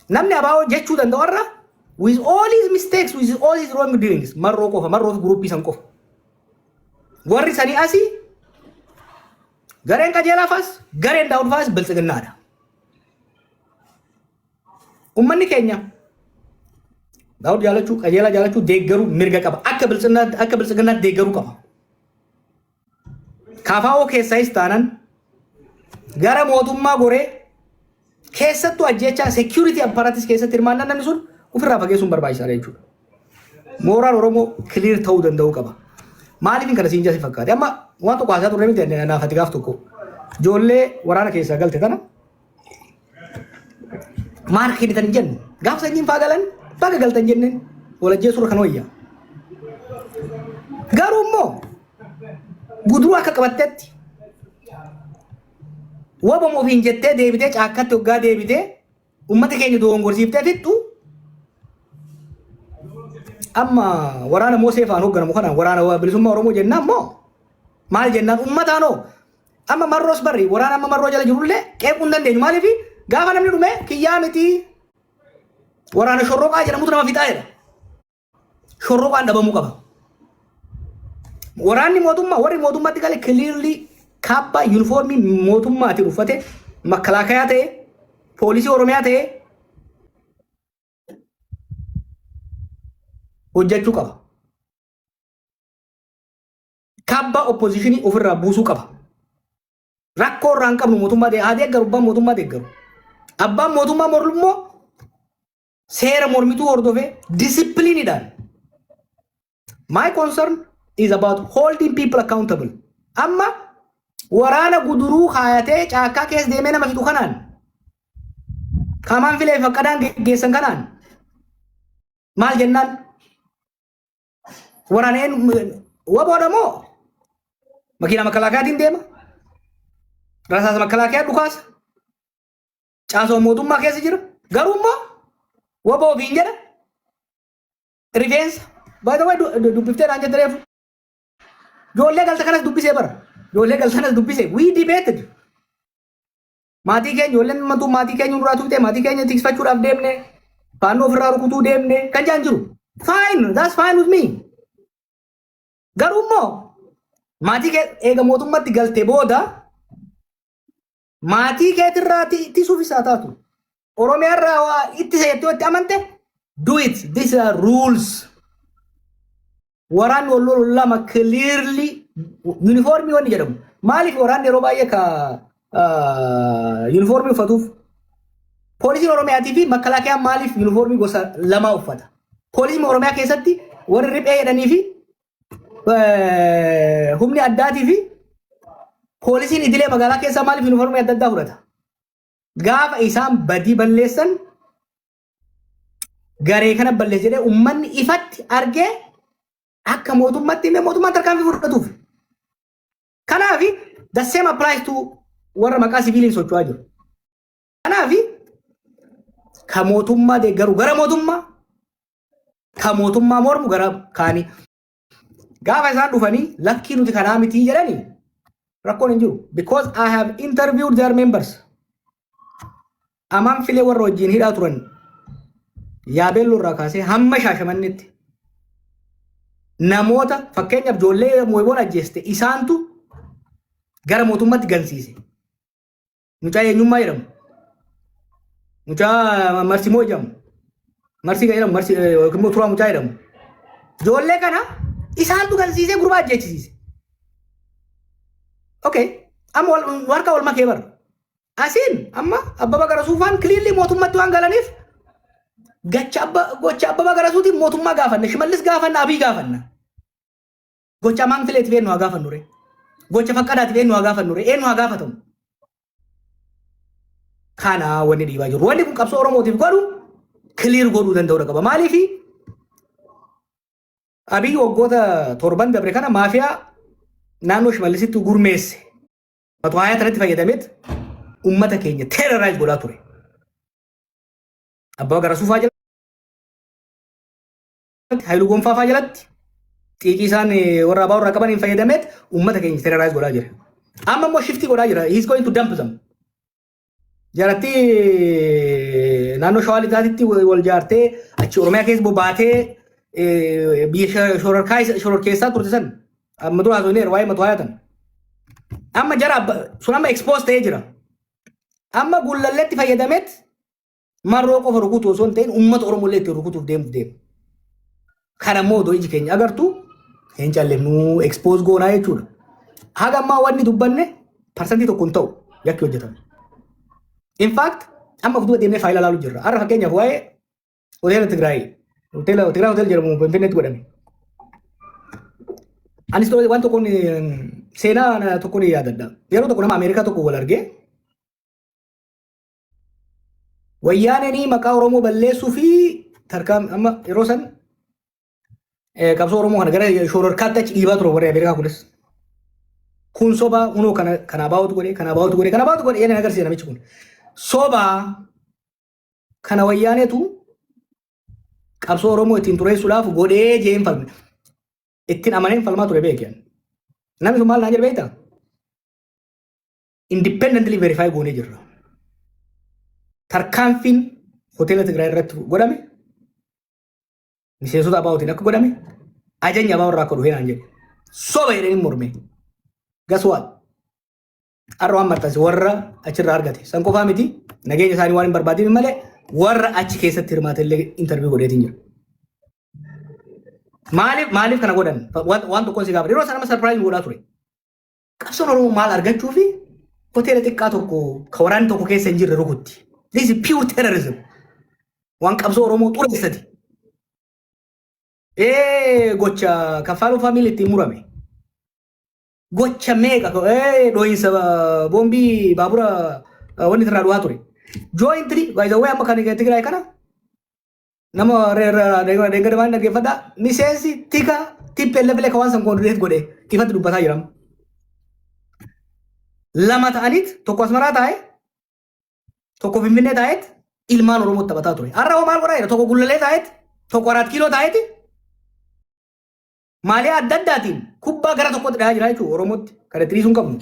Namni ABO jechuu danda'u irra, with all his mistakes, with all his wrong doings, Marroo qofa, Marroo fi groupii san qofa. Warri sanii asii gareen Qajeelaa faas, gareen Daawud faas biltsiginnaadha. Uummanni keenya Daawud jaalachuu, Qajeelaa jaalachuu, deeggaruu mirga qaba. Akka biltsiginnaatti deeggaruu qaba. KFO keessaayis taanan gara mootummaa goree, keessattuu ajjechaa security apparatus keessatti hirmaannaan namni sun ofirraa fageessuun barbaachisaadha jechuudha. Mooraan Oromoo clear ta'uu danda'uu qaba. Maaliif kana siin jasi fakkaate? Amma waan tokko haasaa turre miti naaf ati gaaf tokko. Ijoollee waraana keessaa galte tana maal kennitan hin jennu. Gaaf sanyiin faa galan baga galtan jenneen, walajjeesuura kan wayya. Garuu immoo Guduruu akka qabattetti wabama ofiin jettee deebitee caakkatti hoggaa deebitee uummata keenya dogongorsiiftee fixxu, amma waraana Moosee faan hoogganamu kanaan waraana bilisummaa Oromoo jennaan immoo maal jennaan uummataanoo? Amma Marroos barri waraana amma Marroo jala jirullee qeequu hin dandeenyu. Maaliif? Gaafa namni dhume kiyyaa miti, waraana shorroqaa jedhamutu nama fixaa jedha. Shorroqaan dhabamuu qaba. Waraanni mootummaa, warri mootummaatti gale, clearly kaabbaa yuunifoormii mootummaatiin uffate, makkalaakayaa ta'e, poolisii Oromiyaa ta'e hojjechuu qaba. Kaabbaa oppositionii ofirraa buusuu qaba. Rakkoo irraa hin qabnu, mootummaa haa deeggaru, abbaan mootummaa deeggaru. Abbaan mootummaa mormu immoo seera mormituu hordofee disciplineiidhaan. My concern is about holding people accountable. Amma waraana Guduruu kaayatee caakkaa keessa deemee nama fixu kanaan, Kaamaan Filee Faqqadaan geggeessan kanaan maal jennaan? Waraana waboodha moo makiina makalaakaatiin deema? Rasaasa makalaakaa dhukaasa. Caasoo mootummaa keessa jira. Garuu immoo waboo ofiin jedha. Rifeensa. By the way, dubbiftee naan jette reefu. Ijoollee galta kanas dubbisee bara. Ijoollee galta kanas dubbisee. We debated. Maatii keenya, ijoolleen mantuu maatii keenya nurraa tuqxee, maatii keenya tikfachuudhaaf deemne. Faannoo ofirraa rukutuu deemne kan jaan jiru. Fine, that's fine with me. Garuu immoo maatii kee eega mootummatti galte booda maatii keetirraa ittisuuf isaa taatu. Oromiyaarraa waa ittisa jettee itti amante, do it. These are rules. Waraanni wal lolu lama, clearly yuunifoormii wanni jedhamu. Maaliif waraanni yeroo baay'ee ka yuunifoormii uffatuuf? Poolisiin Oromiyaatii fi makkalaakiyaan maaliif yuunifoormii gosa lamaa uffata? Poolisiin Oromiyaa keessatti warri riphee jedhanii fi humni addaatii fi poolisiin idilee magaalaa keessaa maaliif yuunifoormii adda addaa fudhata? Gaafa isaan badii balleessan garee kana balleesse jedhee uummanni ifatti argee akka mootummaatti himee mootummaan tarkaanfii fudhatuuf. Kanaaf the same applies to warra maqaa siviiliin socho'aa jiru. Kanaaf ka mootummaa deeggaru gara mootummaa, ka mootummaa mormu gara kaanii. Gaafa isaan dhufanii lakkii nuti kanaa mitii jedhanii rakkoon hin jiru. Because I have interviewed their members. Amaan Filee warra wajjin hidhaa turan, Yaabeelloo irraa kaasee hamma Shaashamannetti, namoota fakkeenyaaf ijoollee Mooyiboon ajjeeste isaantu gara mootummaatti gansiise. Mucaa eenyummaa jedhamu. Mucaa Marsimoo jedhamu. Marsii kan jedhamu, Marsii yookiin immoo Turaa mucaa jedhamu. Ijoollee kana isaantu gansiisee gurbaa ajjeechisiise. Okay. Amma harka wal makee bara. Asiin amma Abbaba Garasuufaan clearly mootummatti waan galaniif gacha abba gocha Abbaba Garasuutiin mootummaa gaafanna, Shimallis gaafanna, Abii gaafanna. Gocha Amaan Fileetiif eenyu haa gaafannu ree? Gocha Faqqadaatiif eenyu haa gaafannu ree? Eenyu haa gaafatamu? Kana wanni dhiibaa jiru. Wanni kun qabsoo Oromootiif godhu clear godhuu danda'uu qaba. Maaliifi Abiyyi waggoota 7n dabre kana maafiyaa naannoo Shimallisitti gurmeesse. 120 kanatti fayyadameet uummata keenya terrorize godhaa ture. Abbaa Garasuufaa jalatti, Haayiluu Gonfaafaa jalatti, xiiqii isaan warra abaa warra qabaniin fayyadameet uummata keenya terrorize godhaa jira. Amma immoo shiftii godhaa jira. He is going to dump them. Jaratti Naannoo Shawaa Lixaatitti wal jaartee achi Oromiyaa keessa bobbaatee biyya shororkeessaa turte san amma dura haasofneera waa'ee matu haayatan. Amma jara sun amma expose ta'ee jira. Amma Gullalleetti fayyadameet Marroo qofa rukutu osoo hin ta'in uummata Oromoo illee ittiin rukutuuf deemuuf deema. Kana immoo odoo iji keenya agartu hin callifnu, expose goonaa jechuudha. Haga ammaa wanni dubbanne 1% hin ta'u yakki hojjetame. In fact, amma of duuba deemnee faayila ilaaluu jirra. Har'a fakkeenyaaf waa'ee hoteela Tigraay, hoteela Tigraay hotel jedhamu Finfinneetti godhame. Anis waan tokkoon, seenaa tokkoon yaadadha. Yeroo tokko nama Ameerikaa tokko wal argee, Wayyaaneenii maqaa Oromoo balleessuu fi tarkaan amma yeroo san qabsoo Oromoo kana gara shororkaatti achi dhiibaa ture warri Ameerikaa kunis. Kun sobaa, kunoo kana kana baa'utu godhe, kana baa'utu godhe, kana baa'utu godhe jedhanii agarsiisa namichi kun. Sobaa kana Wayyaaneetu qabsoo Oromoo ittiin xureessuudhaaf godhee jeen falme. Ittiin amaneen falmaa ture beekyan. Namni sun maal naan jedhe beektaa? Independently verify goonee jirra. Tarkaanfiin hoteela Tigraay irratti godhame miseensota ABO'tiin akka godhame, ajajni ABO irraa akka dhufe naan jedhe. Soba jedhanii morme. Guess what? Har'a waan maxxanse warra achirraa argate. San qofaa miti, nageenya isaanii waan hin barbaadin malee warra achi keessatti hirmaate illee interview godheetiin jira. Maaliif kana godhan? Waan tokkoon si gaafata. Yeroo sana nama surprise godhaa ture. Qabsoon Oromoo maal argachuu fi hoteela xiqqaa tokko ka waraanni tokko keessa hin jirre rukutti? This is pure terrorism. Waan qabsoo Oromoo xureessati. Gocha Kaffaaluu family ittiin murame. Gocha meeqa dhoohinsa boombii baabura wanni irraa du'aa ture. Jointly, by the way, amma kan Tigraay kana nama deengada waan dhaggeeffadhaa, miseensi tika TPLF illee ka waan san coordinate godhe ifatti dubbataa jiram. Lama ta'aniit, tokko Asmaraa taa'e, tokko Finfinnee taa'eet ilmaan Oromootti taphataa ture. Har'a hoo maal godhaa jira? Tokko Gullallee taa'eet, tokko Araat Kiiloo taa'eeti. Maalee adda addaatiin kubbaa gara tokkotti dhahaa jira jechuudha Oromootti. Kana itti dhiisuu hin qabnu.